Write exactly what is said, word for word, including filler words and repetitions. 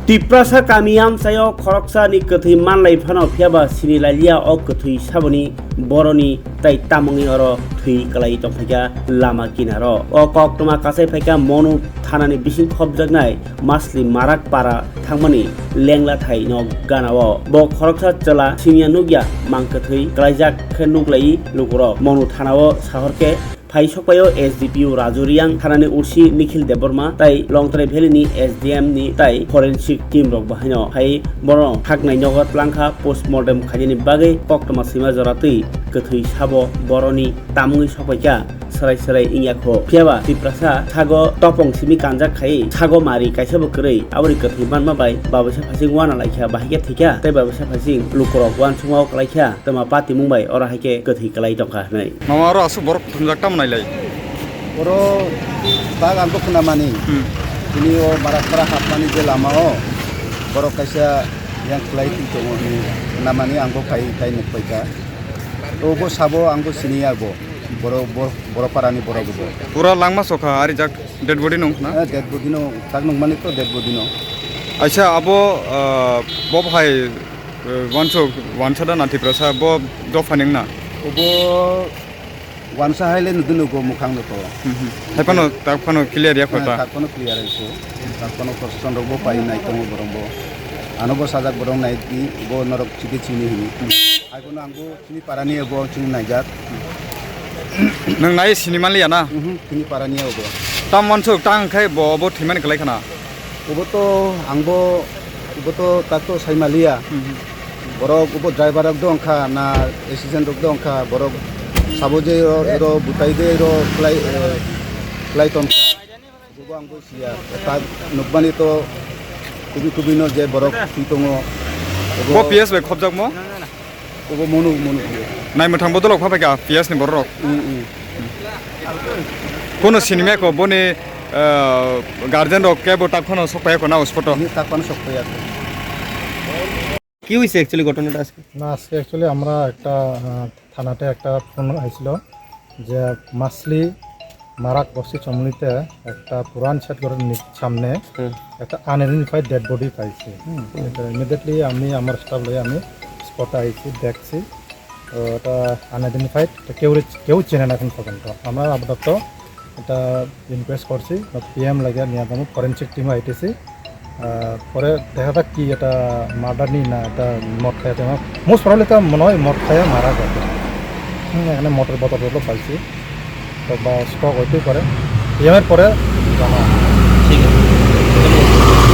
Tiprasa kami amchaio khoroksa ni kwthwi manlai phano, phiyaba sini lailiya o kwthwi saboni boroni tai tamungni oro thwi kwlai tongphaikha lama kinaro. O koktwma kachai phaikha Monu thanani bising khopjaknai Masli Marak para thangmani lengla thai no ganao. Bo khoroksa chwla siniya nukya mang kwthwi kwlaijak khe nuklai lukurok. Monu thanao sahor khe phai sokpaio S D P O Raju Riang, thanani O C Nikhil Debbarma, tai Longtrai Valley ni S D M ni tai forensic team rok bahaino phai borok haknai nogo tlangkha, postmortem khainani bagwi koktwma swima jora twi kwthwi sabo boroni tamungwi sokpaikha. Swrai swrai wngya kho. Phiyaba Tiprasa sago topong simi kanjak khai, sago mari kaisa bo kwrwi, aboni kwthwi manma bai babusa phasing wana laikha, bahai khe thwikha, tei babusa phasing lukurok uansukma o kwlaikha, twma patimung bai oro hai khe kwthwi kwlai tongkha hwnwi. Mama, oro aswk borok thumjak tamo nailai? Oro bag ang bo khwnamani. Hmm. Tini o Marakpara hapmani je lama o borok kaisa yang kwlai twi tongo hwnwi khwnamani ang bo phai tai nukpaikha. To bo sabo ang bo siniya bo. Borok, borok, borok parani borok bo. Pura langma sokha arijak dead body nung na? Eh, dead body no, tak nung mani to dead body no. Aisa abo, ah, bo hai, eh, wanso, wansa da na Tiprasa, bo dopha ning na? Obo wansa hai le nudu nugo mukhang no to. Hmm, hmm. Hai phano, tak phano clear ya Eh, khota. Tak phano clear hai ko. Tak phano prosecution rok bo pai nai tongo borok bo. Ano bo sajak borok nai di, bo norok chikit sini hini. Hai phano ang bo Chini parani abo chini naijak. Nwng nai sini manliya na? Mhm, chini parani abo. Tam wansuk tang khai bo obo thwimani kwlai khana? Obo to ang bo, obo to tak to sai maliya. Mhm. Borok obo driver rok dong kha na accident rok dong kha borok sabo je ro, ro butai de ro khlai, eh, khlai ton kha. Bobo ang bo siya, tak nukmani to kubi kubi no je borok twi tongo. Bo P S bai khopjakmo? Bobo monu, monu. Nai mwthang bodolok pha phaikha P S ni borok. Mm, mm. Kono sinimya ko boni, ah, guardian rok kebo tak phano sok phaikha na spot o? Ini tak phano sok phaikha. কি হয়েছে অ্যাকচুয়ালি ঘটনাটা আজকে? না, আজকে অ্যাকচুয়ালি আমরা একটা, আহ, থানাতে একটা ফোন আইছিল যে মাসলি মারাক বস্তি চমলিতে একটা পুরান শেড ঘরের নি-, সামনে হুম। একটা আনআইডেন্টিফাইড ডেড বডি পাইছি। হুম, হুম। এটা ইমিডিয়েটলি আমি আমার স্টাফ লয়ে আমি স্পটে আইছি, দেখছি। তো এটা আনআইডেন্টিফাইড, তো কেউ, কেউ চেনে না এখন পর্যন্ত। আমরা আপাতত এটা ইনকোয়েস্ট করছি, পিএম লাগে নিয়ে যাবো, ফরেন্সিক টিম আইতেছি। আহ, পরে দেখা যাক কি এটা মার্ডার নি না এটা মদ খাইয়া তেমন। মোস্ট প্রবলি তো মনে হয় মদ খাইয়া মারা গেছে। হুম, এখানে মদের বোতল টোতল পাইছি, তো বা স্টক হইতেই পারে। পিএমের পরে জানা